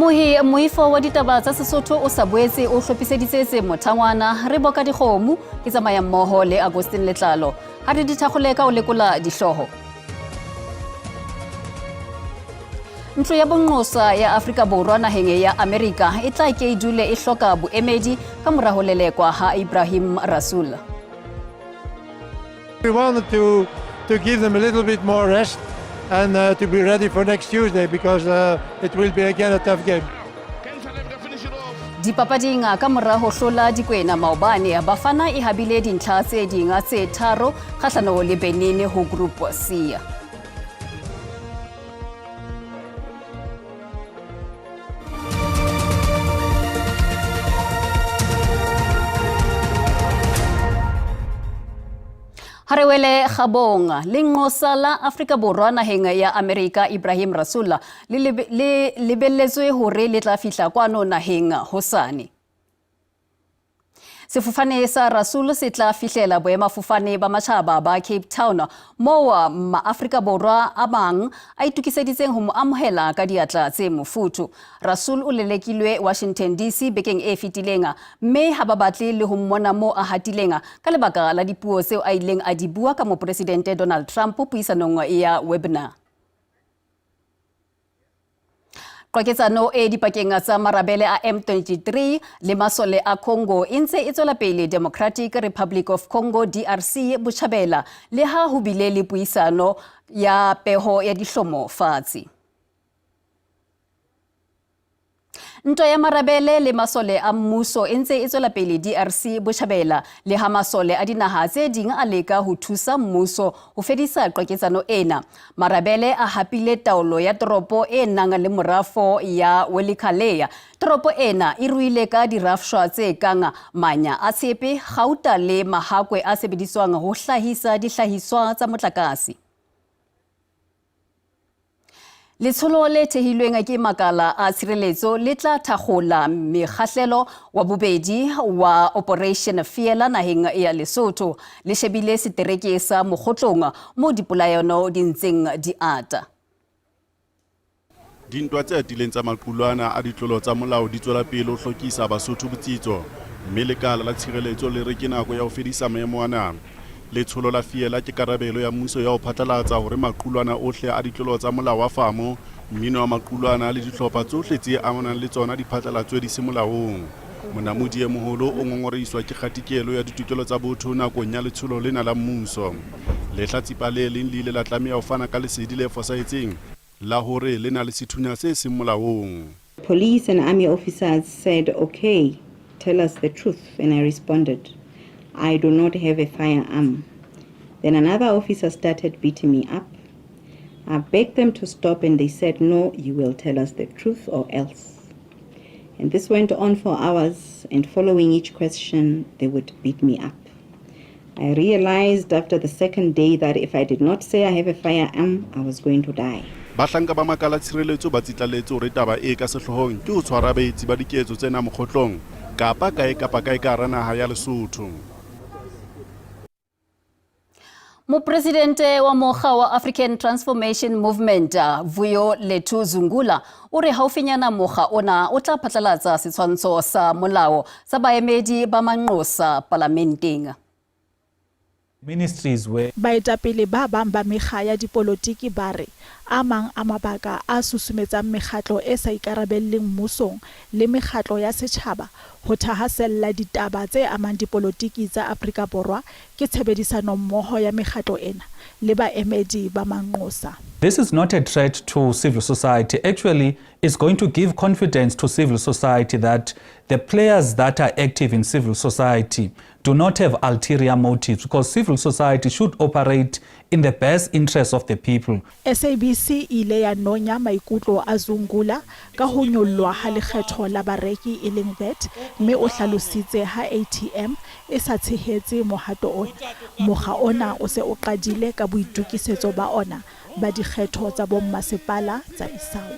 Mmohi moifo wa ditaba tsa Sesotho o sa boetse o hlophiseditse tse mothangwana re boka dikgomo ke tsamaya mmoho le Agustin Letlalo ha re di thakgole ka o lekola dihlooho. Ntlo ya bonqosa ya Afrika Borwa naheng ya Amerika e tla ke e dule e hloka boemedi ka mora ho lelekwa ha Ibrahim Rasool. We wanted to, to give them a little bit more rest and to be ready for next Tuesday because it will be again a tough game. Dipapading ka mora ho hlola Dikwena maobane, Bafana e habile dintlha tse ding tse tharo kgahlano le Benin ho Group C. Ha re wele Gabong, lenqosa la Afrika Borwa naheng ya Amerika Ibrahim Rasool le lebelletswe hore le tla fihla kwano naheng hosane. Sefofane sa Rasool se tla fihlela boemafofane ba matjhaba ba Cape Town moo Maafrika Borwa a mang a itokiseditseng ho mo amohela ka diatla tse mofuthu. Rasool o lelekilwe Washington DC bekeng e fetileng mme ha ba batle le ho mmona moo a hatileng ka lebaka la dipuo tseo a ileng a di bua ka Mopresidente Donald Trump puisanong ya webinar. Qwaketsano e dipakeng tsa marabele a M23 le masole a Congo e ntse e tswela pele Democratic Republic of Congo DRC botjhabela le ha ho bile le puisano ya peho ya dihlomo fatshe. Ntwa ya marabele le masole a mmuso e ntse e tswela pele DRC botjhabela le ha masole a dinaha tse ding a leka ho thusa mmuso ho fedisa qwaketsano ena. Marabele a hapile taolo ya toropo e nang le morafo ya Welikhalea. Toropo ena e ruile ka dirafshwa tse kang manya a tshepe, gauta le mahakwe a sebediswang ho hlahisa dihlahiswa tsa motlakase. Letsholo le thehilweng ke makala a tshireletso le tla thakgola mekgahlelo wa bobedi wa Operation Fiela naheng ya Lesotho. Le shebile setereke sa Mokgotlong moo dipolayano di ntseng di ata. Dintwa tse atileng tsa maqulwana a ditlolo tsa molao di tswela pele ho hlokisa Basotho botsitso, mme lekala la tshireletso le re ke nako ya ho fedisa maemo ana. Letsholo la Fiela ke karabelo ya mmuso ya ho phatlalatsa hore maqulwana ohle a ditlolo tsa molao wa famo, mmino wa maqulwana le dihlopha tsohle tse amanang le tsona di phatlalatswe di se molaong. Monamodi e moholo o ngongorehiswa ke kgatikelo ya ditokelo tsa botho nakong ya letsholo lena la mmuso. Lehlatsipa le leng le ile la tlameha ho fana ka lesedi le fosahetseng la hore le na le sethunya se seng molaong. Police and army officers said, Okay, tell us the truth. And I responded, I do not have a firearm. Then another officer started beating me up. I begged them to stop and they said, No, you will tell us the truth or else. And this went on for hours, and following each question, they would beat me up. I realized after the second day that if I did not say I have a firearm, I was going to die. Bahlanka ba makala tshireletso ba tsitlaletse hore taba e ka sehloohong ke ho tshwara baetsi ba diketso tsena mokgotlong kapa kae kapa kae ka hara naha ya Lesotho. Mopresidente wa mokga wa African Transformation Movement Vuyo Lethu Zungula o re haufinyana mokga ona o tla phatlalatsa setshwantsho sa molao sa baemedi ba manqosa palamenteng. Ministries where. Baetapele ba bang ba mekga ya dipolotiki ba re a mang a mabaka a susumetsang mekgatlo e sa ikarabelleng mmusong le mekgatlo ya setjhaba ho thahasella ditaba tse amang dipolotiki tsa Afrika Borwa ke tshebedisanommoho ya mekgatlo ena le baemedi ba manqosa. This is not a threat to civil society. Actually, it's going to give confidence to civil society that the players that are active in civil society do not have ulterior motives, because civil society should operate in the best interest of the people. SABC e ile ya nonya maikutlo a Zungula ka ho nyollwa ha lekgetho la bareki e leng vat mme o hlalositse ha ATM e sa tshehetse mohato ona. Mokga ona o se o qadile ka boitokisetso ba ona ba dikgetho tsa bommasepala tsa isao.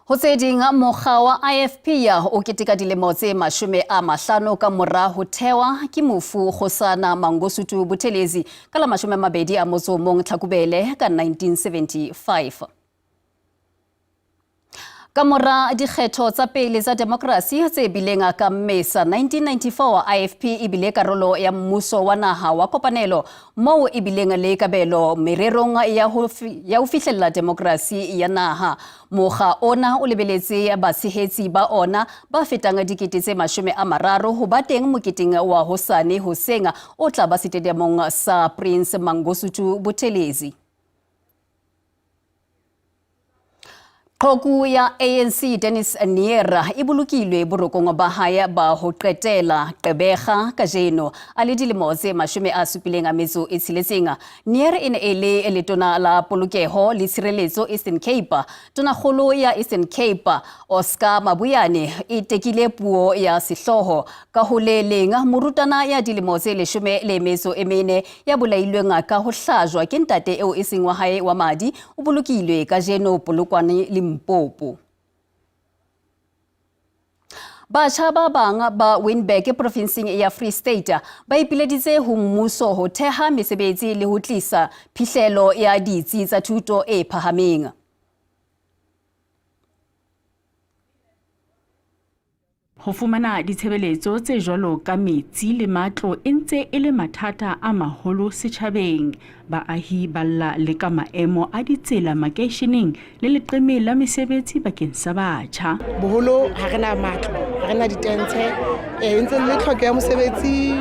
Ho tse ding, mokga wa IFP o keteka dilemo tse 50 ka mora ho thewa ke mofu Kgosana Mangosuthu Buthelezi ka la 21 Tlhakubele ka 1975. Ka mora dikgetho tsa pele tsa demokrasi tse bileng ka Mmesa 1994, IFP e bile karolo ya mmuso wa naha wa kopanelo moo e bileng le kabelo mererong ya ho fihlella demokrasi ya naha. Mokga ona o lebeletse batshehetsi ba ona ba fetang 30,000 ho ba teng moketeng wa hosane hoseng o tla ba setediamong sa Prince Mangosuthu Buthelezi. Qhoku ya ANC Dennis Nier e bolokilwe borokong ba hae ba ho qetela Gqeberha kajeno a le dilemo tse 76. Nier e ne e le letona la polokeho le tshireletso Eastern Cape. Tonakgolo ya Eastern Cape Oscar Mabuyane e tekile puo ya sehlooho. Ka ho le leng, morutana ya dilemo tse 14 ya bolailweng ka ho hlajwa ke ntate eo e seng wa hae wa madi o bolokilwe kajeno Polokwane Limpopo. Batjha ba bang ba Winburg profinseng ya Free State ba ipileditse ho mmuso ho theha mesebetsi le ho tlisa phihlelo ya ditsi tsa thuto e phahameng. Ho fumana ditshebeletso tse jwalo ka metsi le matlo e ntse e le mathata a maholo setjhabeng. Baahi ba lla le ka maemo a ditsela makeisheneng le leqeme la mesebetsi bakeng sa batjha. Boholo ha re na matlo, ha re na ditentshe, e ntse le tlhoko ya mosebetsi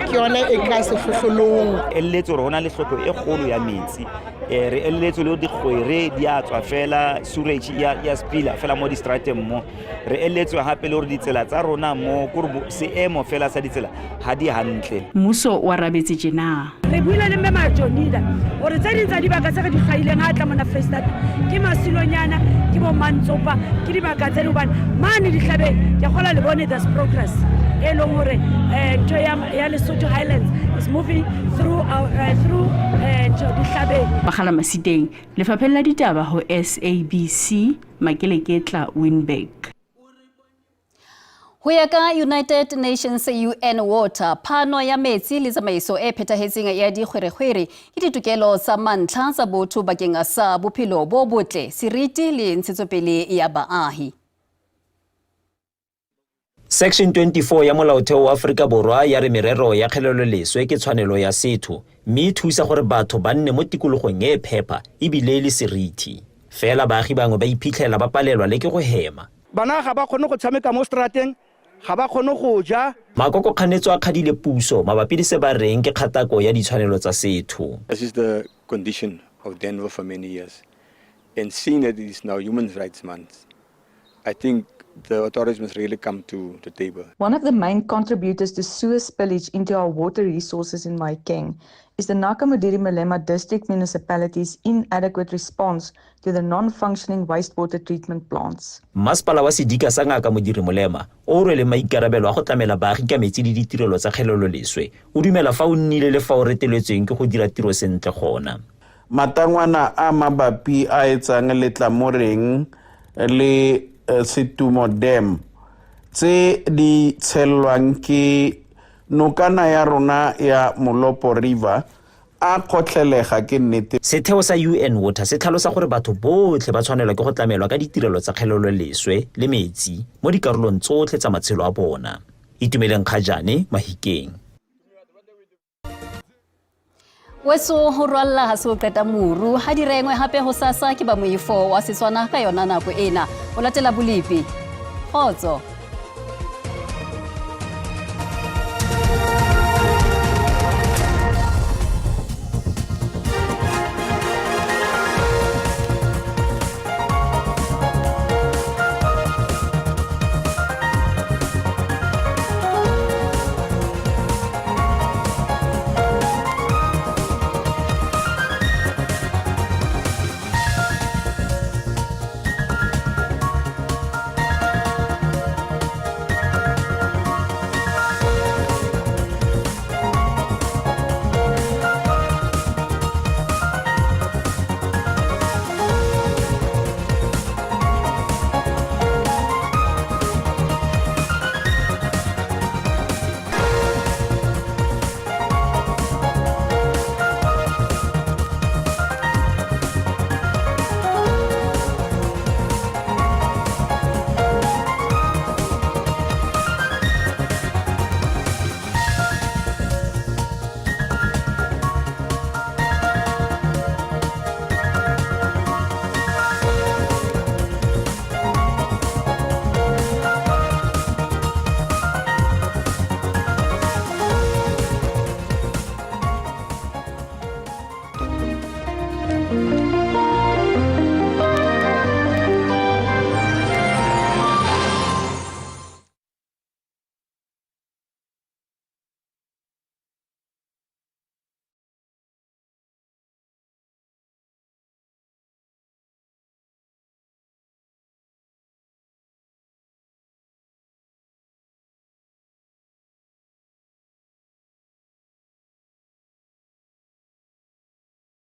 ke yona e ka sehlohlolong. Eletse hore ho na le tlhoko e kgolo ya metsi. Re eletse le dikgwere di a tswa fela, sewage ya spila fela mo distrateng mo. Re eletswe hape le hore ditsela tsa rona mo kore seemo fela sa ditsela ha di hantle. Mmuso o arabetse tjena. Re buile le mme Majonida hore tse ding tsa dibaka tse re di hlwaileng ha tla mona Freistata ke Masilonyana, ke bo Mantsopa, ke dibaka tse ding hobane mane dihlabeng ke kgola le bone there's progress e leng hore ntho ya Lesotho Highlands is moving through through dihlabeng. Makgala Masiteng, Lefapheng la Ditaba ho SABC, Makeleketla, Winburg. Ho ya ka United Nations UN Water, phano ya metsi le tsamaiso e phethahetseng ya dikgwerekgwere ke ditokelo tsa mantlha tsa botho bakeng sa bophelo bo botle, seriti le ntshetsopele ya baahi. Section 24 ya Molaotheo wa Aforika Borwa ya re merero ya kgeleloleswe ke tshwanelo ya setho mme e thusa gore batho ba nne mo tikologong e phepa ebile e le seriti. Fela baagi bangwe ba iphitlhela ba palelwa le ke go hema. Bana ga ba kgone go tshameka mo strateng, ga ba kgone go ja. Makoko kganetso a kgadile puso mabapi le se ba reng ke kgatako ya ditshwanelo tsa setho. This is the condition of Denver for many years, and seeing that it is now Human Rights Month, I think the authorities must really come to the table. One of the main contributors to sewer spillage into our water resources in Mahikeng is the Ngaka Modiri Molema District Municipality's inadequate response to the non-functioning wastewater treatment plants. Masepala wa sedika sa Ngaka Modiri Molema o rwele maikarabelo a go tlamela baagi ka metsi le ditirelo tsa kgeleloleswe o dumela fa o nnile le fa o reteletsweng ke go dira tiro sentle gona. Matangwana a mabapi a etsang letlamoreng le Setumo Dam tse di tshellwang ke nokana ya rona ya Molopo River a kgotlhelega ke nnete. Setheo sa UN Water se tlhalosa gore batho botlhe ba tshwanelwa ke go tlamelwa ka ditirelo tsa kgeleloleswe le metsi mo dikarolong tsotlhe tsa matshelo a bona. Itumeleng Kgajane, Mahikeng. Weso ho rwalla ha se o qeta moru ha di rengwe hape ho sasa ke ba moifo wa Setswana ka yona nako ena. O latela bolepi. Kgotso.